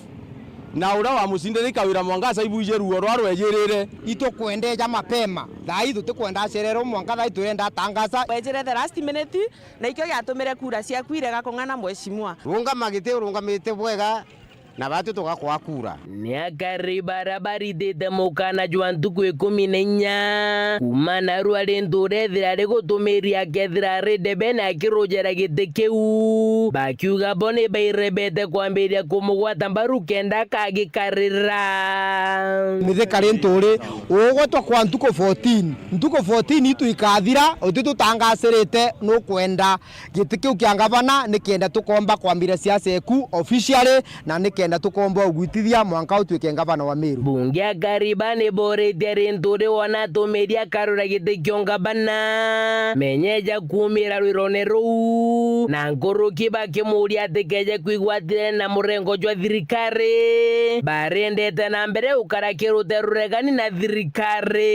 na uria wamucindire i Kawira Mwangaza, ibuije ruo rwa rwejirire. Itukwenda eja mapema. Thaa ii tutikwenda acererwe mwanka thaa ii turenda atangaza. Wejire the last minute, na ikio giatumire kura ciaku irega kung'ana, mheshimiwa. Rungama giti urungamite bwega, Na batwi tugakwa kura. Ni akari baria baritite mukana jwa ntuku ikumi na inya kuuma narua rintu urethira rigutumiria akethira ari ndebene akirujera giti kiu, bakiuga bo ni bairebete kwambiria kumugwata mbaru kenda akagikarira. Mithika rintu uri ugwetwa kwa ntuku fourteen, ntuku fourteen itu ikathira, uti tutangasirite nukwenda giti kiu kia ngavana, nikenda tukomba kwambiria siasa eku officially, na nikenda tukomba ugwitithia mwanka utwike ngavana wa Meru. Bunge akariba ni boritie rintu uri wona atumiria akarura giti kio ngavana, menyeja kuumira rwirone ruu, na nkuruki bakimuria atikeje kwigwatire na murengo jwa thirikari, barendete na mbere ukara kirute ruregani na thirikari.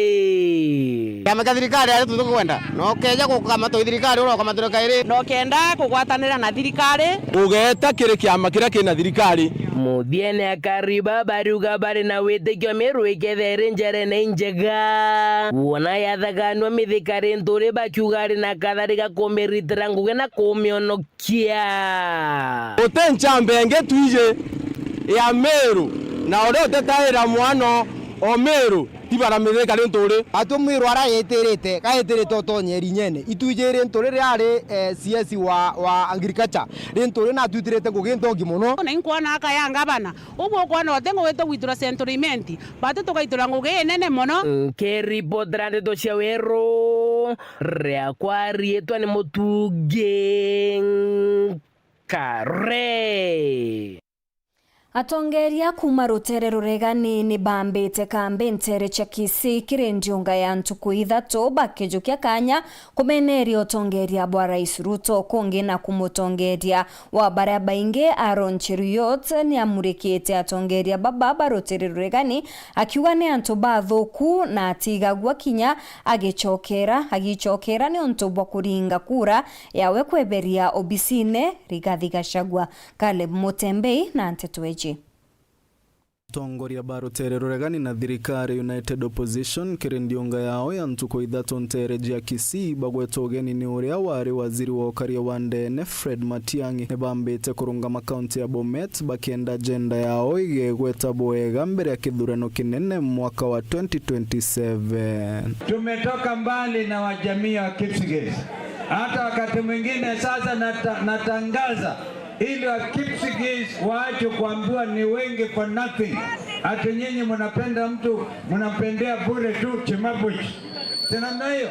Kiama kia thirikari ari tutukwenda, no keja gukamata thirikari urokamata kairi. No kenda kugwatanira na thirikari. Ugeeta kiri kiama kiria kina thirikari. Muthiene akariba bariuga bari na witikio Meru ikethira iri njerene injega. Wona yathaganua mithika rintu uri bakiuga ari na kathari ga kumiritira ngugi na kumionokia. Kia. Uti nchambe ingi twiji ya Meru, na uria utetaira mwana o Meru, ti baramithika rintu uri. Atwi Mwiru ara yetirite, gayetirite utonye rinyene. Itwiji rintu riria ari, eh, C S wa, wa agriculture. Rintu uri natwitirite ngugi nthongi mono. Na inkwona aka ya ngavana, ubu ukwona uti ngugi tugwitura Central Imenti, bati tugaitura ngugi inene mono. Nkiripotera ndeto cia Weru, riakwa riitwa ni Mutungi Nkare. Atongeria kuuma rutere ruregani ni bambite kambi ntere cia Kisii kiri ndiunga ya ntuku ithatu bakijukia kanya kumeneria utongeria bwa Rais Ruto kungi na kumutongeria wa baria baingi Aaron Cheruiyot ni amurikite atongeria baba ba rutere ruregani akiuga ni antu bathuku na atigagua kinya agicokera, agicokera niuntu bwa kuringa kura yawe kweberia obisine Rigathi Gachagua. Caleb Mutembei na nteto iji. Atongoria ba rutere ruregani na thirikari United Opposition kiri ndiunga yao ya ntuku ithatu ntere jia Kisii bagwetwa ugeni ni uria wari waziri wa ukaria wa ndene Fred Matiang'i ni bambite kurungama kaunti ya Bomet bakienda ajenda yao igegweta bwega mbere ya kithurano kinene mwaka wa twenty twenty-seven. Tumetoka mbali na wajamii wa Kipsigis. Hata wakati mwingine sasa nata-, natangaza ili wa Kipsigis waache kuambiwa ni wengi for nothing. Ati nyinyi mnapenda mtu, mnampendea bure tu Chimabuch. Si namna hiyo?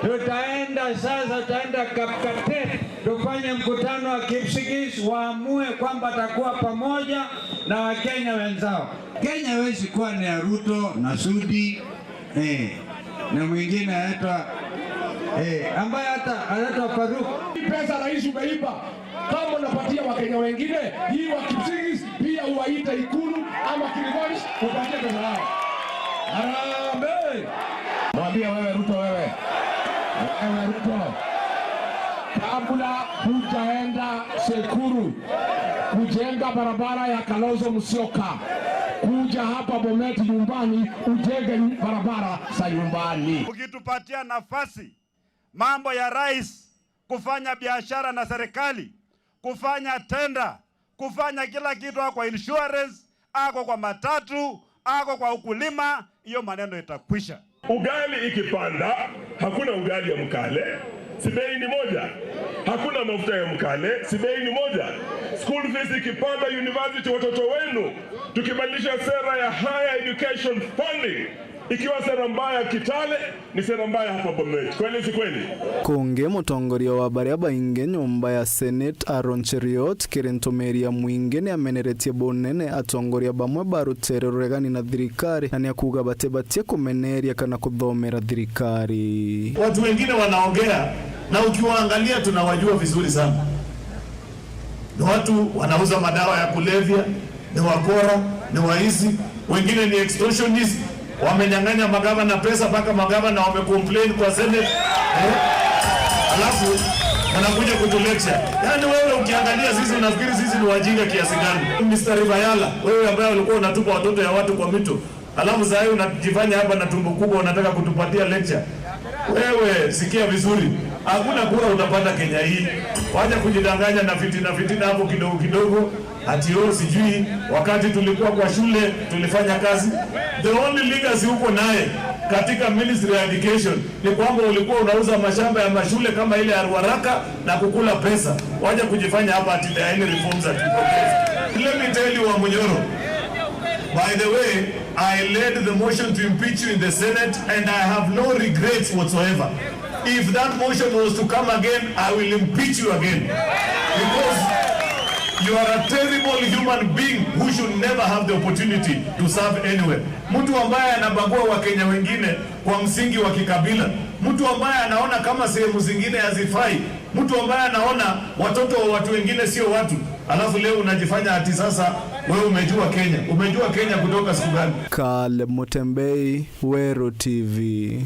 Tutaenda sasa, tutaenda Kapkatet, tufanye mkutano wa Kipsigis, waamue kwamba atakuwa pamoja na Wakenya wenzao. Kenya haiwezi kuwa ni ya Ruto na Sudi, eh, na mwingine anaitwa, eh, ambaye hata anaitwa Faruk. Hii pesa rais umeiba, kama unapatia Wakenya wengine, hii wa Kipsigis pia uwaite Ikulu ama Kilgoris, upatie pesa yao. Harambee! Mwambie wewe Ruto, wewe. Wewe Ruto. Kabla hujaenda Sekuru kujenga barabara ya Kalonzo Musyoka, kuja hapa Bomet nyumbani ujenge barabara za nyumbani. Ukitupatia nafasi, mambo ya rais kufanya biashara na serikali, kufanya tenda, kufanya kila kitu, ako kwa insurance, ako kwa matatu, ako kwa ukulima, hiyo maneno itakwisha. Ugali ikipanda, hakuna ugali ya mkale, si bei ni moja? Hakuna mafuta ya mkale, si bei ni moja? School fees ikipanda university, watoto wenu, tukibadilisha sera ya higher education funding, ikiwa sera mbaya Kitale, ni sera mbaya hapa Bomet. Kweli si kweli? Kungi, mutongoria wa baria baingi nyomba ya Senate, Aaron Cheruiyot, kiri ntumiri ya mwingi ni ameneretie bunene atongoria bamwe ba rutere ruregani na thirikari, na ni akuuga batibatie kumeneria kana kuthomera thirikari. Watu wengine wanaongea na ukiwaangalia tunawajua vizuri sana. Ni watu wanauza madawa ya kulevya, ni wakora, ni waizi, wengine ni extortionist, wamenyang'anya magavana pesa mpaka magavana wamecomplain kwa Senate. Eh? Alafu wanakuja kutulecture. Yaani wewe ukiangalia sisi unafikiri sisi ni wajinga kiasi gani? Mister Ribayala, wewe ambaye ulikuwa unatupa watoto ya watu kwa mito, alafu saa hii unajifanya hapa na tumbo kubwa, unataka kutupatia lecture. Wewe sikia vizuri, hakuna kura utapata Kenya hii. Wacha kujidanganya na fitina fitina hapo kidogo kidogo. Ati wewe sijui wakati tulikuwa kwa shule tulifanya kazi. The only legacy uko naye katika Ministry ya Education ni kwamba ulikuwa unauza mashamba ya mashule kama ile ya Ruaraka na kukula pesa. Waje kujifanya hapa ati there are any reforms that we propose. Let me tell you, Wamunyoro, by the way, I led the motion to impeach you in the Senate and I have no regrets whatsoever. If that motion was to come again, I will impeach you again. Because you are a terrible human being who should never have the opportunity to serve anywhere. Mtu ambaye anabagua Wakenya wengine kwa msingi wa kikabila, mtu ambaye anaona kama sehemu zingine hazifai, mtu ambaye anaona watoto wa watu wengine sio watu, alafu leo unajifanya ati sasa wewe umejua Kenya. Umejua Kenya kutoka siku gani? Kale Mutembei, Weru T V.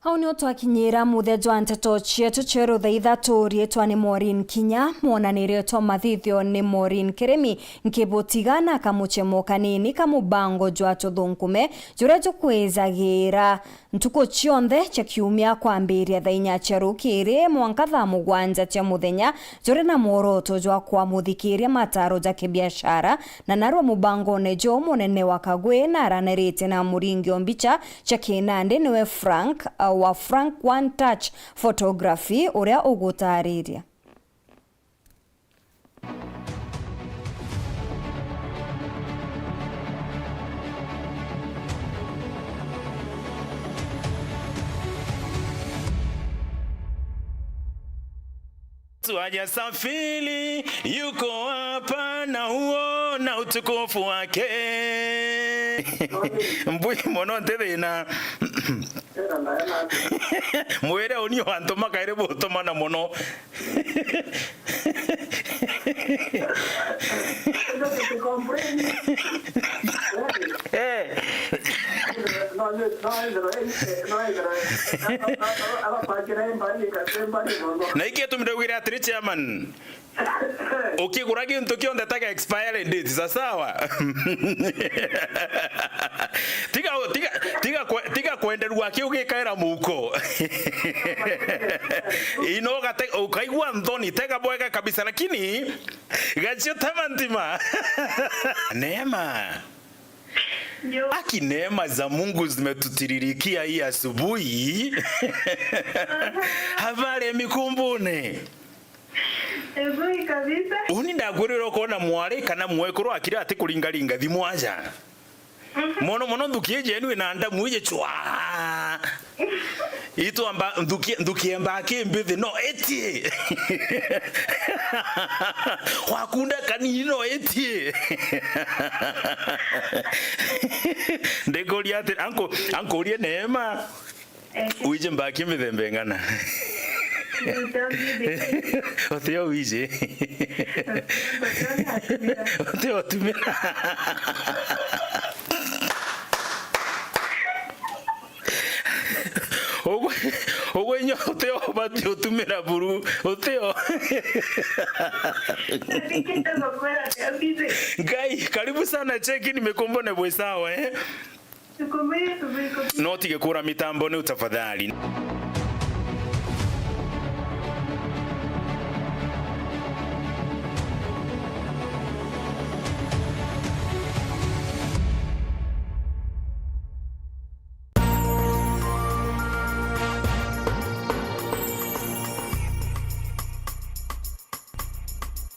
Au nio twakinyira muthia jwa nteto cietu cieru thaa ithatu. Riitwa ni Maureen Kinya, mwonanirio twa mathithio ni Maureen Kirimi, nkibutiga na kamuchemo kanini ka mubango jwa tuthunkume, juria jukwijagira ntuku cionthe cia kiumia kwambiria thaa inya cia rukiri mwanka thaa mugwanja cia muthenya, juri na mworoto jwa kwamuthikiria mataro ja kibiashara, na narua mubangone juu munene wa Kagwe na aranirite na muringi o mbicha cia kinandi niwe Frank, uh, wa Frank One Touch Photography, uria ugutariria. Yesu hajasafiri, yuko hapa na huo na utukufu wake. Mbui mono nti thina. Mwire uni o antu makaire butumana mono. Eh. Na iki itumi ndaugire atiri, chairman, ukigura gintu kionthe taga expiry date, sa sawa? Tiga, tiga, tiga kwe-, tiga kwenderua aki ugikaira muko. Ino ugate-, ukaigua nthoni, tega bwega kabisa, lakini gacio tama ntima. Neema. Ndio. Aki, neema za Mungu zimetutiririkia hii asubuhi. Aha. Habari ya Mikumbune? Nzuri kabisa. Uni ndakwirira ukona mwari kana mwekuru akira ati kuringaringa thimu aja. Mhm. Mono mono nthuki iji enu ina ndamu iji chwa. Itwamba nthuki, nthuki emba kimbithi no etie. Wakunda kanini no etie. Ndikuria ati, anku, ankurie Neema. Eh. Wiji mbaki mithemba ing'ana? Utio wiji. Utio utumira. Ugwe, ugwe nyo utio ubati utumira buru, utio. Ngai, karibu sana, cheki nimekumbone bwe sawa, eh? No tige kura mitambo ni tafadhali.